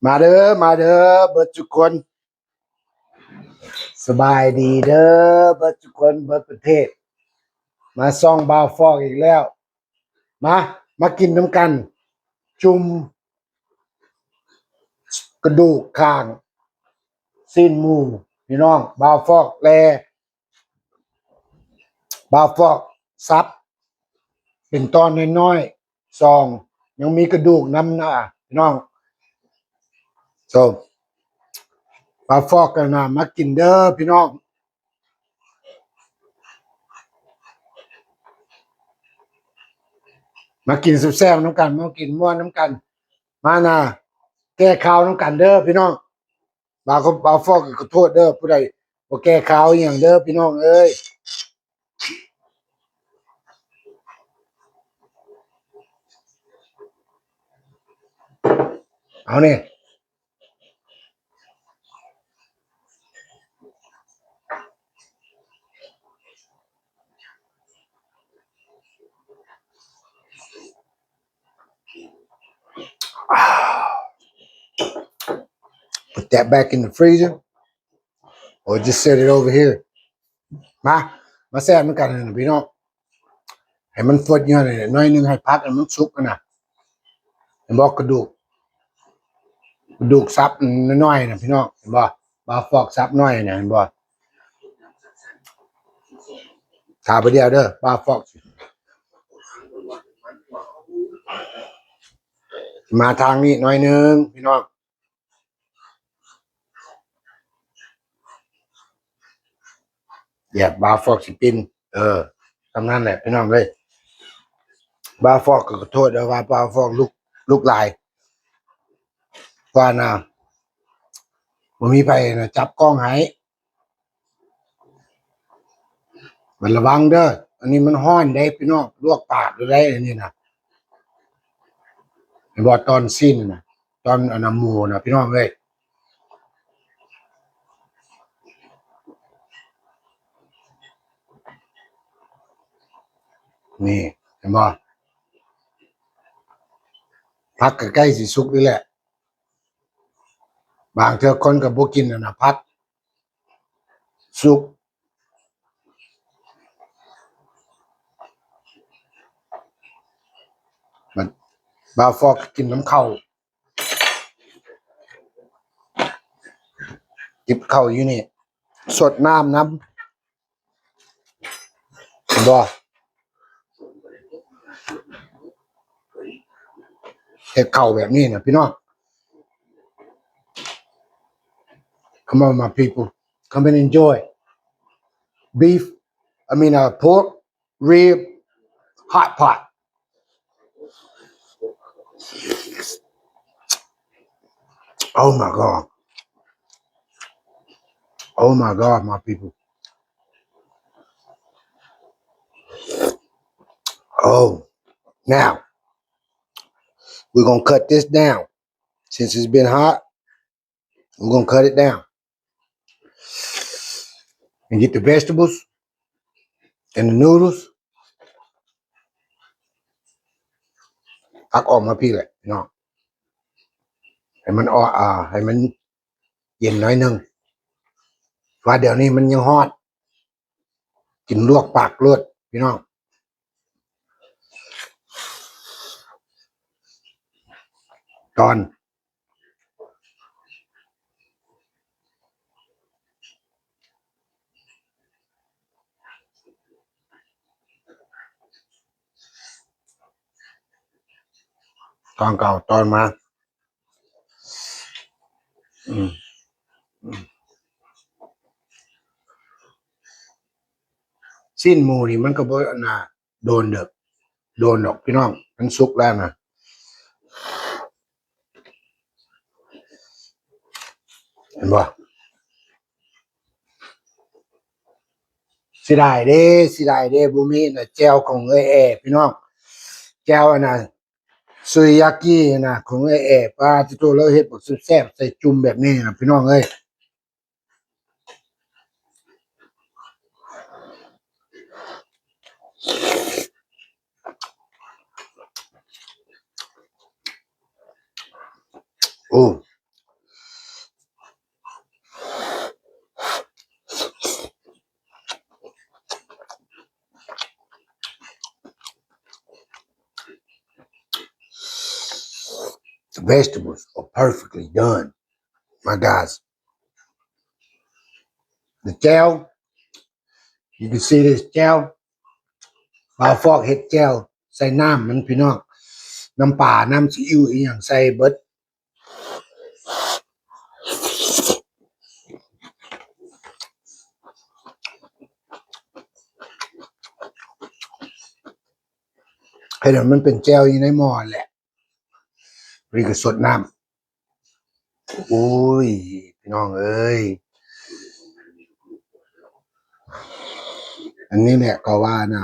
ມາເດີ້ ມາເດີ້ ເບິດທຸກຄົນ ສະບາຍດີເດີ້ ເບິດທຸກຄົນ ເບິດປະເທດ ມາສ່ອງບ່າວຟອກອີກແລ້ວ. ມາ ມາກິນນຳກັນ ຈຸ່ມກະດູກຂ້າງ ຊີ້ນໝູ ພີ່ນ້ອງ ບ່າວຟອກແລ ບ່າວຟອກສັບເປັນຕອນນ້ອຍໆ ສອງ ຍັງມີກະດູກນຳນະພີ່ນ້ອງ. ໂຊ ບ່າວຟອກກັນນະ ມາກິນເດີ້ພີ່ນ້ອງ ມາກິນແຊບໆນຳກັນ ມາກິນມ່ວນນຳກັນ ມານະ ແກ້ຄາວນຳກັນເດີ້ພີ່ນ້ອງ. ບ່າວ ບ່າວຟອກກໍຂໍໂທດເດີ້ ຜູ້ໃດບໍ່ແກ້ຄາວອີ່ຫຍັງເດີ້ພີ່ນ້ອງເອີຍ. ເອົານີ້ Put that back in the freezer or just set it over here. ມາ ມາແຊບນຳກັນນະພີ່ນ້ອງ ໃຫ້ມັນຟົດຢູ່ຫັ້ນໜ້ອຍໜຶ່ງ ໃຫ້ຜັກໃຫ້ມັນສຸກຫັ້ນນະ. ເຫັນບໍ່ ກະດູກ ກະດູກສັບນ້ອຍໆນະພີ່ນ້ອງ ເຫັນບໍ່? ບ່າວຟອກສັບນ້ອຍນະ ເຫັນບໍ່? ຖ້າໄປດຽວເດີ້ ບ່າວຟອກ ມາທາງນີ້ໜ້ອຍໜຶ່ງພີ່ນ້ອງ. ແຍກ ບ່າວຟອກຊິປິ່ນ ເອີ ສ່ຳນັ້ນແຫຼະພີ່ນ້ອງເອີຍ. ບ່າວຟອກກໍຂໍໂທດເດີ້ ວ່າບ່າວຟອກລຸກ ລຸກຫຼາຍ ວ່ານະ ບໍ່ມີໃຜນະຈັບກ້ອງໃຫ້. ມັນລະວັງເດີ້ ອັນນີ້ມັນຮ້ອນເດ້ພີ່ນ້ອງ ລວກປາກເລີຍໄດ໋ ອັນນີ້ນະ ເຫັນບໍ່? ຕອນຊີ້ນນະ ຕອນອັນນະ ໝູນະ ພີ່ນ້ອງເອີຍ. ນີ້ ເຫັນບໍ່? ຜັກກໍໃກ້ຊິສຸກນີ້ແຫຼະ ບາງເທື່ອຄົນກໍບໍ່ກິນອັນນະ ຜັກ ສຸກ ບ່າວຟອກກິນນຳເຂົ້າ ຈິບເຂົ້າຢູ່ນີ້ ສົດນ້ຳນຳ ເຫັນບໍ່? ເຮັດເຂົ້າແບບນີ້ນະພີ່ນ້ອງ. Come on, my people. Come and enjoy. Beef, I mean, uh, pork, rib, hot pot. Oh my God. Oh my God, my people. Oh, now we're gonna cut this down. Since it's been hot, we're gonna cut it down. And get the vegetables and the noodles. ຕັກອອກມາພີ້ແຫຼະພີ່ນ້ອງ ໃຫ້ມັນອອກ ອ່າ ໃຫ້ມັນເຢັນໜ້ອຍໜຶ່ງ ວ່າດຽວນີ້ມັນຍັງຮ້ອນ ກິນລວກປາກໂລດພີ່ນ້ອງ. ຕອນ ຕອນເກົ່າຕອນມາ ອືມ ອືມ ຊີ້ນໝູນີ້ມັນກໍບໍ່ ອັນນ່າ ໂດນເດີ ໂດນດອກພີ່ນ້ອງ ມັນສຸກແລ້ວນະ ເຫັນບໍ່? ເສຍດາຍເດ້ ເສຍດາຍເດ້ ບໍ່ມີນະ ແຈ່ວຂອງເອື້ອຍແອ ພີ່ນ້ອງ ແຈ່ວອັນນ່າ ຊຸລິຍາກິນະ ຂອງເອື້ອຍແອ ປາຕິໂຕ ລາວເຮັດບັກແຊບໆ ໃສ່ຈຸ່ມແບບນີ້ນະ ພີ່ນ້ອງເອີຍ. ໂອ້ The vegetables are perfectly done, my guys. The ແຈ່ວ you can see this ແຈ່ວ ບ່າວຟອກເຮັດແຈ່ວໃສ່ນ້ຳມັນພີ່ນ້ອງ ນ້ຳປາ ນ້ຳຊີອິ້ວ ອີ່ຫຍັງໃສ່ເບິດ. ເຮັດໃຫ້ມັນເປັນແຈ່ວຢູ່ໃນໝໍ້ຫັ້ນແຫຼະ ນີ້ກໍສົດນ້ຳ. ໂອ້ຍ ພີ່ນ້ອງເອີຍ ອັນນີ້ແຫຼະກໍວ່ານະ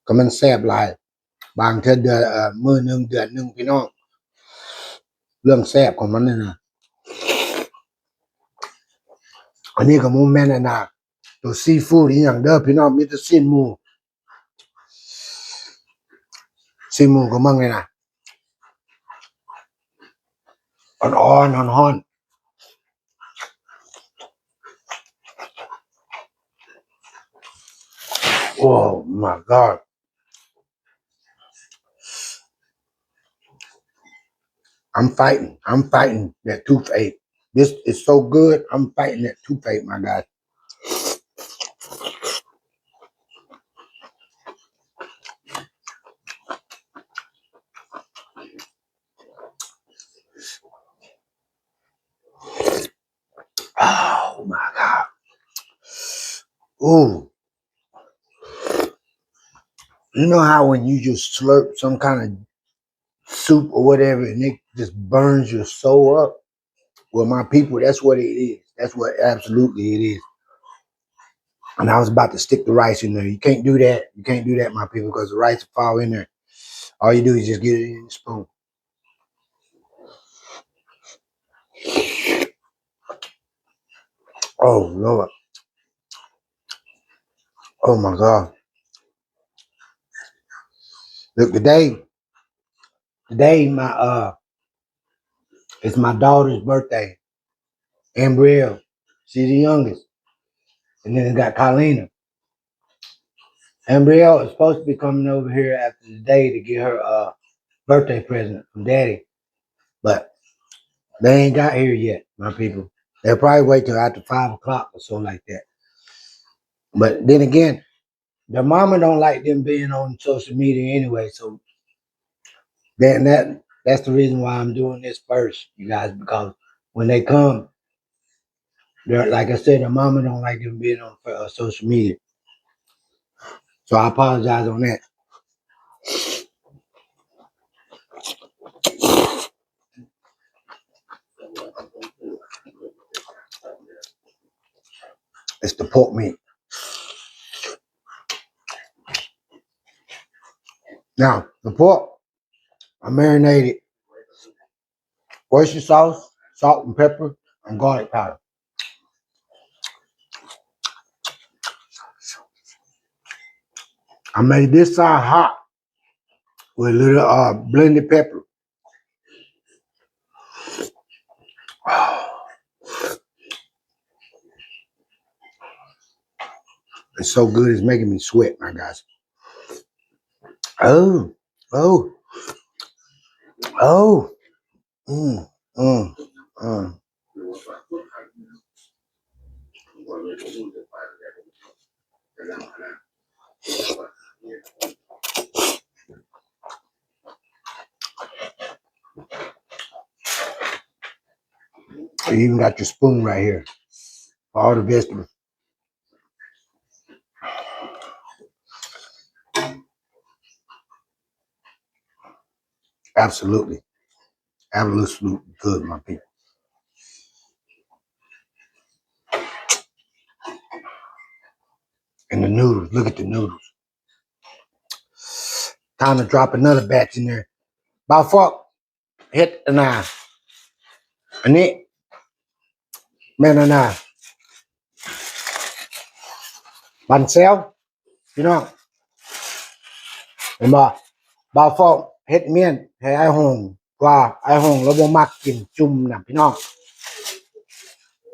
ກໍມັນແຊບຫຼາຍ ບາງເທື່ອເດືອນ ເອີ ມື້ໜຶ່ງເດືອນໜຶ່ງ ພີ່ນ້ອງ ເລື່ອງແຊບຂອງມັນນີ້ນະ ອັນນີ້ກໍບໍ່ແມ່ນອັນນະ ໂຕຊີຟູດອີ່ຫຍັງເດີພີ່ນ້ອງ ມີແຕ່ຊີ້ນໝູ. ຊີ້ນໝູກໍເບິ່ງນີ້ນະ ອ່ອນໆ ຮ້ອນໆ. Oh my God. I'm fighting. I'm fighting that toothache. This is so good. I'm fighting that toothache, my guy. Oh my God. Ooh. You know how when you just slurp some kind of soup or whatever and it just burns your soul up? Well, my people, that's what it is. That's what absolutely it is. And I was about to stick the rice in there. You can't do that. You can't do that, my people, because the rice will fall in there. All you do is just get it in the spoon. Oh, Lord. Oh, my God. Look, today, today, my, uh, it's my daughter's birthday. Ambrielle, she's the youngest. And then we got Kylina. Ambrielle is supposed to be coming over here after the day to get her, uh, birthday present from Daddy, but they ain't got here yet, my people. They'll probably wait till after five o'clock or so like that. But then again, their mama don't like them being on social media anyway, so then that, that's the reason why I'm doing this first, you guys, because when they come, they're, like I said, their mama don't like them being on, uh, social media. So I apologize on that. It's the pork meat. Now, the pork, I marinated oyster sauce, salt and pepper, and garlic powder. I made this side hot with a little, uh, blended pepper. It's so good, it's making me sweat, my guys. Oh, oh, oh. Mm, mm, mm. You even got your spoon right here for all the vegetables. Absolutely. Absolutely good, my people. And the noodles, look at the noodles. Time to drop another batch in there. ບ່າວຟອກ ເຮັດອັນນ່າ ອັນນີ້ແມ່ນອັນນ່າ ບັນແຊວ ພີ່ນ້ອງ ເຫັນບໍ່? ບ່າວຟອກເຮັດມ້ຽນໃຫ້ອ້າຍຫົງ ວ່າອ້າຍຫົງລາວບໍ່ມັກກິນຈຸ່ມນະພີ່ນ້ອງ.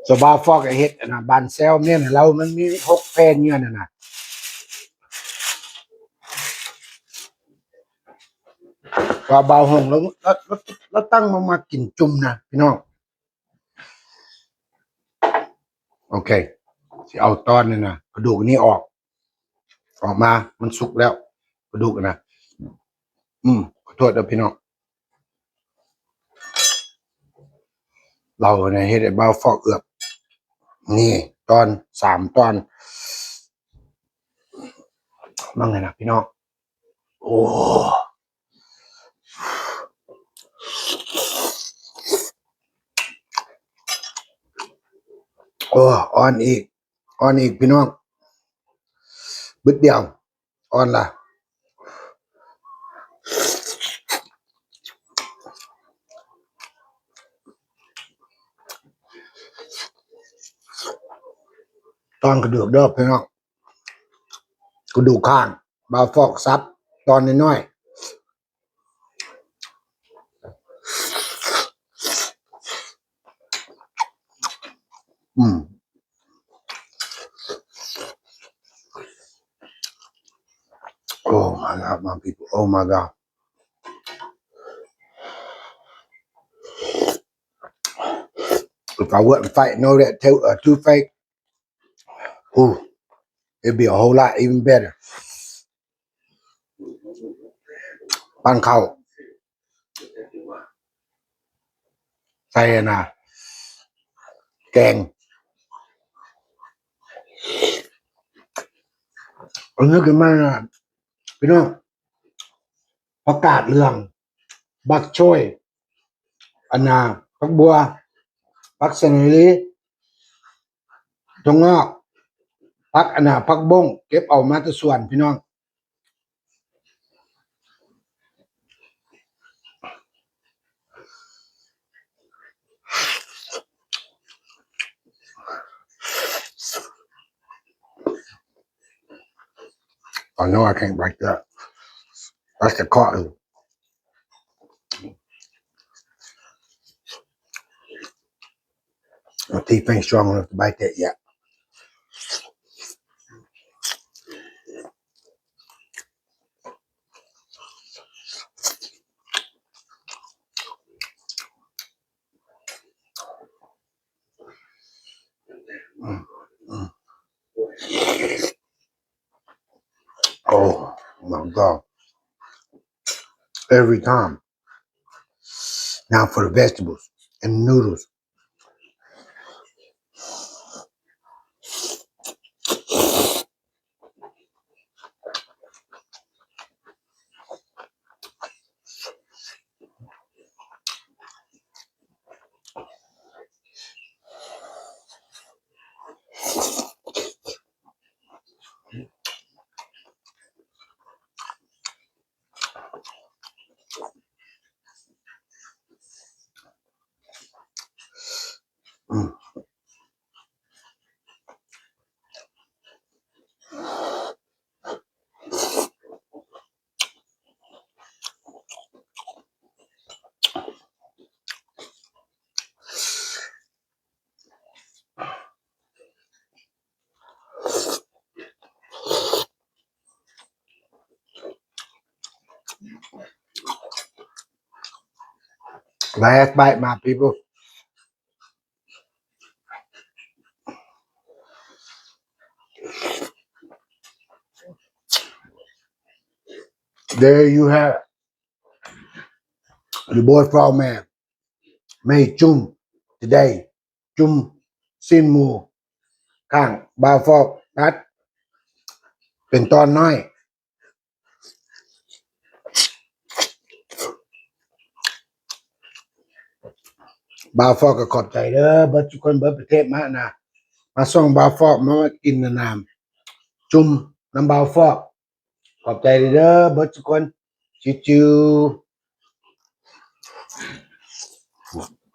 ສະບ່າວຟອກເຮັດອັນນ່າ ບັນແຊວ ແມ່ນລາວມັນມີຫົກແຜ່ນຢູ່ຫັ້ນນະ ວ່າບ່າວຫົງລາວ ລາວ ລາວຕັ້ງມາມັກກິນຈຸ່ມນະພີ່ນ້ອງ. ໂອເຄ ຊິເອົາຕອນນີ້ນະ ກະດູກນີ້ອອກ ອອກມາ ມັນສຸກແລ້ວ ກະດູກນະ. ອືມ ຂໍໂທດເດີພີ່ນ້ອງ ເຮົານະເຮັດໃຫ້ບ່າວຟອກເອືອບ ນີ້ຕອນ ສາມຕອນ ມັນນະພີ່ນ້ອງ. ໂອ້ ໂອ້ ອ່ອນອີກ ອ່ອນອີກພີ່ນ້ອງ ບຶດດຽວ ອ່ອນລະ ຕອນກະດູກເດີພີ່ນ້ອງ ກະດູກຂ້າງ ບ່າວຟອກສັບຕອນນ້ອຍໆ. ອືມ Oh my God, my people. Oh my God. If I wasn't fighting over that to-, uh, toothache, ooh, it'd be a whole lot even better. ປັ້ນເຂົ້າ ໃສ່ອັນນ່າ ແກງ ອັນນີ້ຄືມັນນະ ພີ່ນ້ອງ ຜັກກາດເຫຼືອງ ບັກໂຊຍ ອັນນ່າ ຜັກບົ່ວ ຜັກສະເລລີ ຖົ່ວງອກ ຜັກອັນນ່າ ຜັກບົ້ງ ເກັບເອົາມາແຕ່ສວນພີ່ນ້ອງ. Oh no, I can't bite that. That's the cotton. My teeth ain't strong enough to bite that yet. Oh my God. Every time. Now for the vegetables and noodles. Last bite, my people. There you have it. Your boy Frog Man made ຈຸ່ມ today. ຈຸ່ມຊີ້ນໝູ ຂ້າງບ່າວຟອກຕັດເປັນຕອນນ້ອຍ. ບ່າວຟອກກໍຂອບໃຈເດີ ເບິດທຸກຄົນ ເບິດປະເທດມານະ ມາສ່ອງບ່າວຟອກ ມາກິນນະນຳ ຈຸ່ມນຳບ່າວຟອກ. ຂອບໃຈເດີເບິດທຸກຄົນ ຈິວໆ.